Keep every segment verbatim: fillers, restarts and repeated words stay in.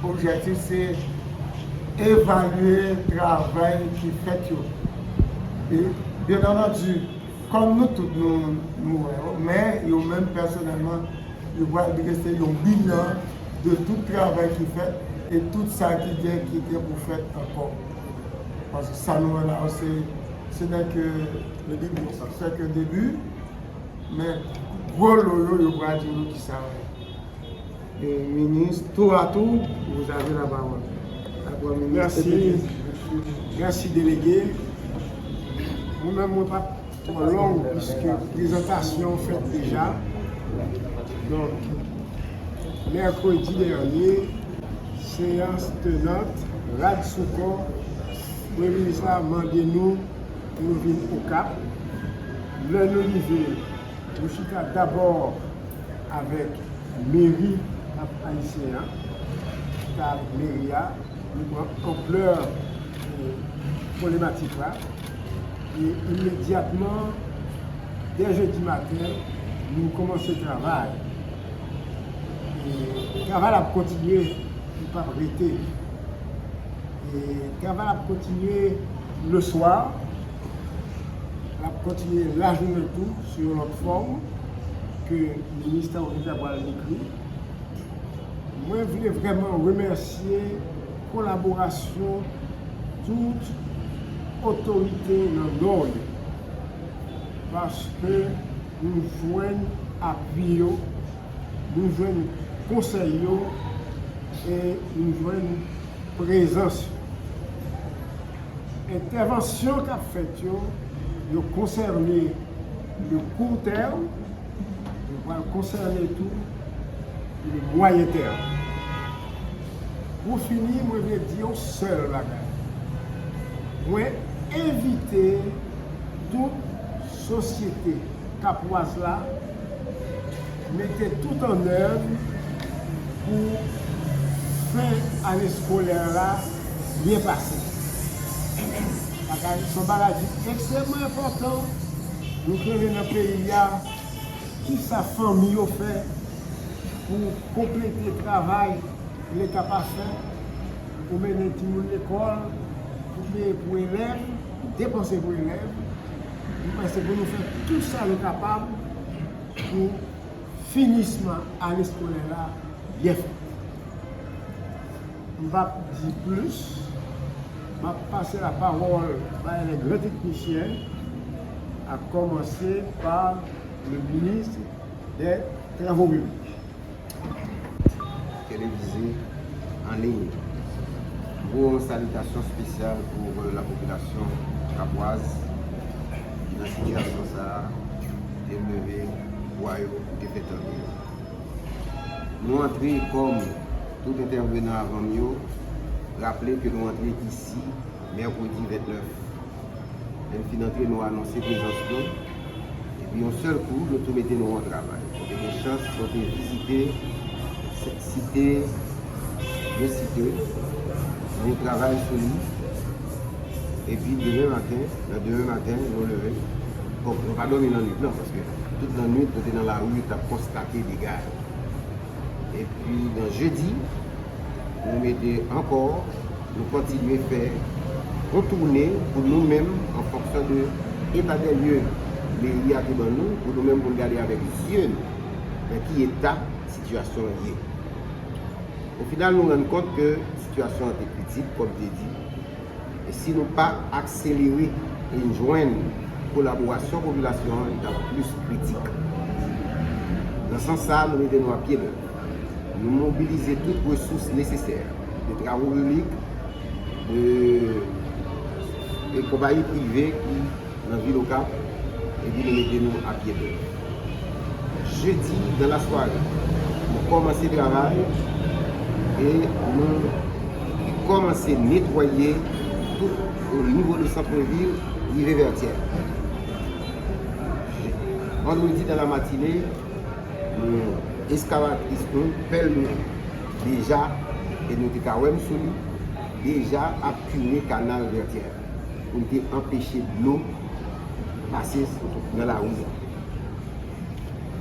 Objektif se evalye travay ki fèt yo. E, byen antandi, kòm nou tout nou, nou wè yo, men yo menm pèsonèlman, yo pral drese yon bilan de tout travay ki fèt e tout sa ki gen, ki gen pou fèt ankò. Paske sa nou wè la yo, se, se nèk le debi, se ke debi, men gwo lo yo, yo pral di nou kisa yo ye. E, minis, tou a tou, vous avez la parole. La parole, minis. Mèsi. Mèsi, delege. Mwen menm, mwen pa twò long, piske prezantasyon fèt deja. Donk, mèkredi dènye, seyans tenant, rad sou kò, Premye minis la mande nou pou nou vin Okap. Lè nou rive, nou chita dabò avèk meri Kap Ayisyen an, chita avèk meri a, nou pran anplè, e, pwoblematik la. E imedyatman, dè jedi maten, nou kòmanse travay. E travay la ap kontinye, li p ap rete. E travay la ap kontinye leswa, l ap kontinye lajounen tou, sou yon lòt fòm ke minis Travay Piblik la pral ekri. Mwen vle vrèman remèsye kolaborasyon tout otorite nan Nò yo, paske nou jwenn apui yo, nou jwenn konsèy yo e nou jwenn prezans yo. Entèvansyon k ap fèt yo, yo konsène le court terme, yo pral konsène tou le moyen terme. Pou fini, mwen vle di yon sèl bagay. Mwen envite tout sosyete kapwaz la mete tout an èv pou fen ane eskolè la byen pase. Bagay, se yon bagay ki ekstrèmman enpòtan. Nou kenbe nan peyi a, kisa fanmi yo fè pou konplete travay Leta pa fè, pou mennen timoun lekòl, pou peye pou elèv, pou depanse pou elèv. Mwen panse pou nou fè tout sa nou kapab pou finisman ane eskolè la byen fèt. M p ap di plis, m ap pase lapawòl bay le gran teknisyen, a kòmanse pa le minis dè Travo Piblik. Televize an liy. Gwo salitasyon espesyal pou lapopilasyon kapwaz ki nan sitiyasyon sa a, te leve vwa yo pou te fè tande yo. Nou antre kòm tout entèvenan avan m yo, raple ke nou antre isi mèkredi vennèf. Lè n fin antre, nou anonse prezans nou. Epi yon sèl kou, nou tou mete nou an travay. Nou te gen chans, nou te vizite sèt site, de site, nou travay sou li. Epi demen maten, nan demen maten, nou leve. Bon, nou pa dòmi nan nwit lan, paske tout lannwit, nou te nan lari, t ap konstate dega yo. Epi nan jedi, nou mete ankò, nou kontinye fè yon toune pou nou menm, an fonksyon de eta dè lye meri a te ban nou, pou nou menm pou n gade avèk zye nou nan ki eta sitiyasyon an ye. O final, nou rann kont ke sitiyasyon an te kritik, kòm te di, E si nou pa akselere e jwenn kolaborasyon popilasyon an, li t ap plis kritik. Nan sans sa a, nou mete nou a pye dèv. Nou mobilize tout resous nesesè de travo piblik, de, de konpayi prive ki nan vil Okap, epi nou mete nou a pye dèv. Jedi, dan lasware, nou kòmanse travay e nou kòmanse netwaye tout o nivo de sant vil, rive Vètyè. Vandredi, dan lamatine, nou eskavatris nou, pèl nou, deja, e nou te ka wè m sou li, deja ap kire kanal Vètyè pou n te anpeche dlo pase nan lari a.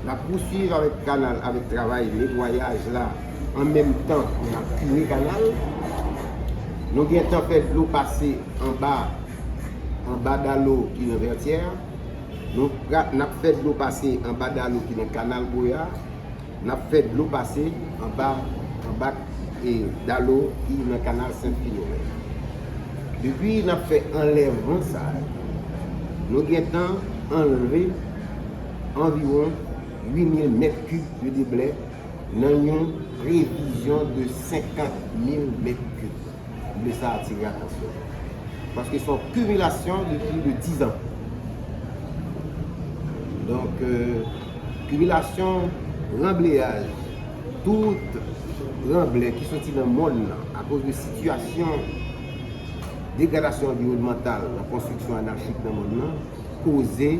N ap pouswiv avèk kanal, avèk travay netwayaj la An menm tan, n ap kire kanal. Nou gentan fè dlo pase anba, anba Dalo ki nan Vètyè. Nou pra-, n ap fè dlo pase anba Dalo ki nan kanal Goya. N ap fè dlo pase anba, anba, e, Dalo ki nan kanal Sent Filomen. Depi n ap fè anlèvman sa a, nou gentan anlve anviwon uit mil mèt kib de deblè nan yon previzyon de senkant mil mèt kib. M vle sa atire atansyon. Paske se yon kimilasyon de plis de diz an. Donk, euh, kimilasyon ranbleyaj, tout ranblè ki soti nan mòn nan, akoz de sitiyasyon degradasyon anviwònmantal nan konstriksyon anachik nan mòn nan, koze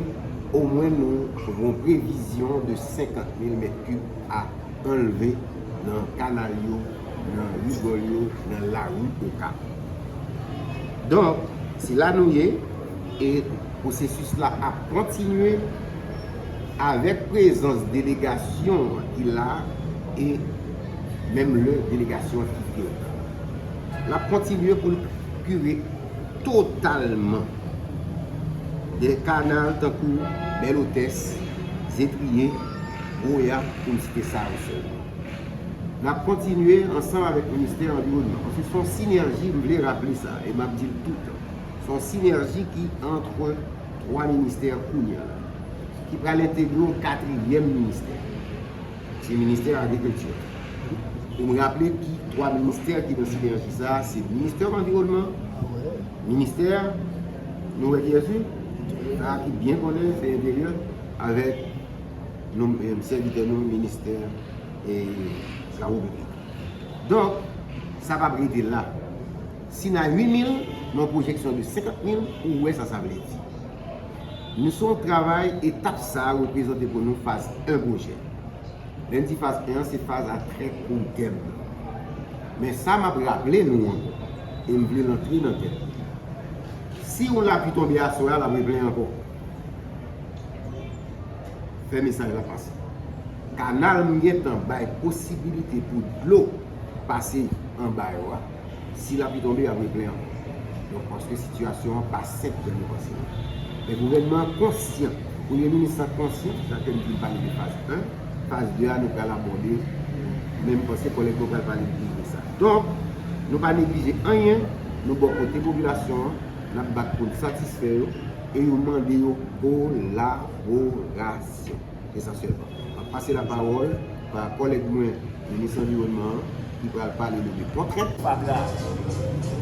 omwen nou gen yon previzyon de senkant mil mèt kib a anlve nan kanal yo, nan rigòl yo, nan lari Okap. Donk, se la nou ye, e pwosesis la ap kontinye avèk prezans delegasyon ki la e menm lè delegasyon ki te la. L ap kontinye pou l kire totalman de kanal tankou Bèl Otès, Zetriye, Goya, pou m site sa yo sèlman. N ap kontinye ansanm avèk Ministè Anviwònman, paske se yon sinèji, m vle raple sa, e m ap di l toutan. Se yon sinèji ki ant twa ministè kounye a la, ki pral entegre yon katriyèm ministè. Se ministè agrikilti. Pou m raple ki twa ministè ki nan sinèji sa a, se ministè anviwònman, ministè, nou wè kiyès wi? Sa a ki byen konnen, se enteryè, avèk nou, eh, sèvitè nou, ministè, eh, travo piblik. Donk, sa p ap rete la. Si n a uit mil, nan yon pwojeksyon de senkant mil, ou wè sa sa vle di. Nou se yon travay, etap sa a reprezante pou nou faz en pwojè. Lè n di faz en an, se faz a trè kou tèm. Men sa m ap raple nou ankò, e m vle l antre nan tèt nou. Si yon lapli tonbe aswè a, l ap replenn ankò. Fè mesaj la pase. Kanal m gentan bay posibilite pou dlo pase anba yo a. Si lapli tonbe, y ap replenn ankò. Donk, paske sitiyasyon an pa senp jan nou panse l. Men gouvènman an konsyan, premye minis lan konsyan, sa ke m di m pale de faz en, faz de a nou pral abòde, men m panse kòlèg mwen pral pale plis de sa. Donk, nou pa neglije anyen, nou bò kote popilasyon an, n ap bat pou n satisfè yo, e yo mande yo kolaborasyon. Se sa sèlman. M ap pase lapawòl ba kòlèg mwen, minis anviwònman an, ki pral pale nou de kontrent. Fatra.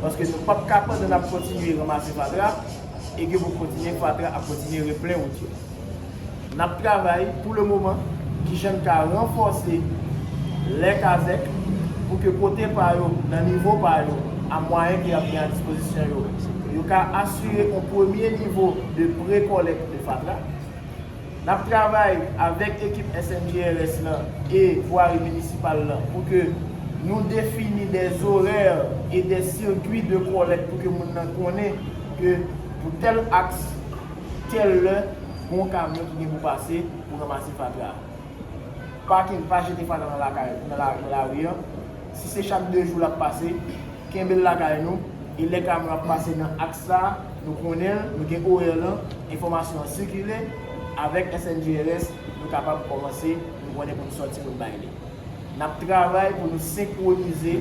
Paske nou p ap ka pandan n ap kontinye ranmase fatra, e ke pou kontinye fatra ap kontinye replen wout yo. N ap travay pou le moman kijan n ka ranfòse lè kazèk pou ke kote pa yo, nan nivo pa yo, a mwayen ke y ap gen a dispozisyon yo, yo ka asire yon premye nivo de pre-kòlèk de fatra. N ap travay avèk ekip S N G R S lan e vwari minisipal lan pou ke nou defini dè zorè e dè sirkui de kòlèk pou ke moun nan konnen ke pou tèl aks, tèl lè, gon kamyon ki gen pou pase pou ranmase fatra. Pa ken, pa jete fatra nan lakay, nan la, nan lari an. Si se chak de jou l ap pase, kenbe l lakay nou, e lè kamyon ap pase nan aks sa a, nou konnen l, nou gen orè lan, enfòmasyon an sikile, avèk S N G R S, nou kapab kòmanse, nou konnen pou nou sòti, pou nou bay li. N ap travay pou nou senkwonize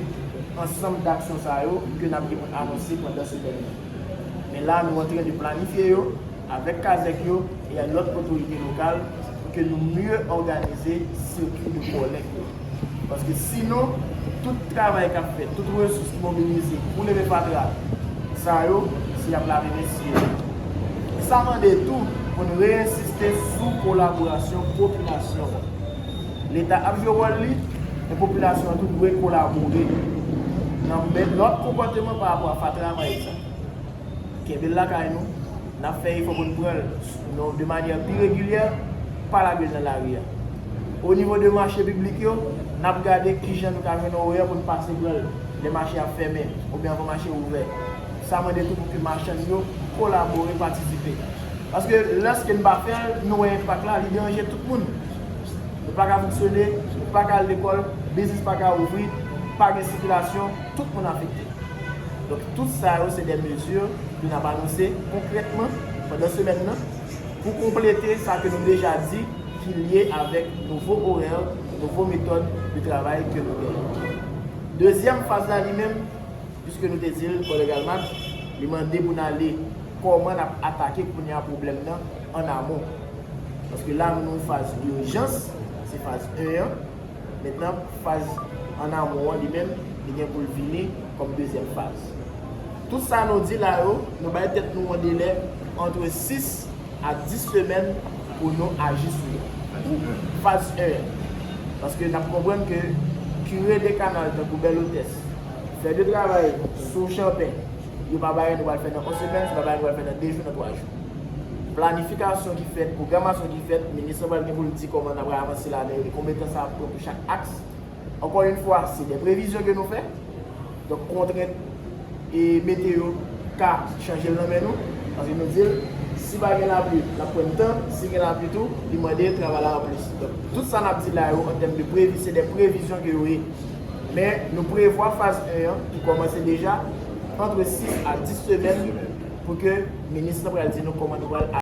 ansanm d aksyon sa yo ke n ap gen pou n anonse pandan semèn nan. Men la, nou antren de planifye yo avèk kazèk yo e lòt otorite lokal pou ke nou mye òganize sirkui de kòlèk yo. Paske sinon, tout travay k ap fèt, tout resous ki mobilize pou leve fatra sa yo, se y ap lave men sye yo. Sa mande tou pou n reyensiste sou kolaborasyon popilasyon an. Leta ap jwe wòl li, men popilasyon an tou dwe kolabore nan menm lòt konpòteman pa rapò a fatra, pa egzanp. Kenbe l lakay nou, n ap fè efò pou n pran l de manyè pi regilyè, pa lage l nan lari a. O nivo de mache piblik yo, n ap gade kijan nou ka jwenn orè pou n pase pran l lè mache a fèmen oubyen anvan mache ouvè. Sa mande tou pou ke machann yo kolabore, patisipe. Paske lèske n pa fè l, nou wè enpak la, li deranje tout moun. Nou pa ka fonksyone, nou pa ka al lekòl, Biznis pa ka ouvri, pa gen sikilasyon, tout moun afekte. Donk, tout sa yo, se de mezi ke n ap anonse konkrètman pandan semèn nan pou konplete sa ke nou deja di ki lye avèk nouvo orè, nouvo metòd de travay ke nou genyen. Dezyèm faz la, li menm, piske nou te di l, kòlèg Almat, li mande pou n ale kòman n ap atake kounye a pwoblèm nan an amon. Paske la, nou nan yon faz ijans, se faz en an. Mentnan, faz an amon an, li menm, li gen pou l vini kòm dezyèm faz. Tout sa nou di la yo, nou bay tèt nou yon delè antre sis a dis semèn pou nou aji sou yo. Faz en. Paske n ap konprann ke kire de kanal tankou Bèl Otès fè de travay sou Chanpen, yo pa bagay nou pral fè nan yon semèn, se pa bagay nou pral fè nan de jou, nan twa jou. Planifikasyon ki fèt, pwogramasyon ki fèt, minis lan pral gen pou l di kòman n ap avanse ladan yo, e konbyen tan sa ap pran pou chak aks. Ankò yon fwa, se de previzyon ke nou fè. Donk, kontrent e meteo ka chanje l nan men nou. Paske nou di l, si pa gen lapli, n ap pran tan. Si gen lapli tou, li mande travay la an plis. Donk, tout sa n ap di la yo, an tèm de previ, se de previzyon ke yo ye. Men, nou prevwa faz en an, ki kòmanse deja, antre sis a dis semèn, pou ke minis lan pral di nou kòman nou pral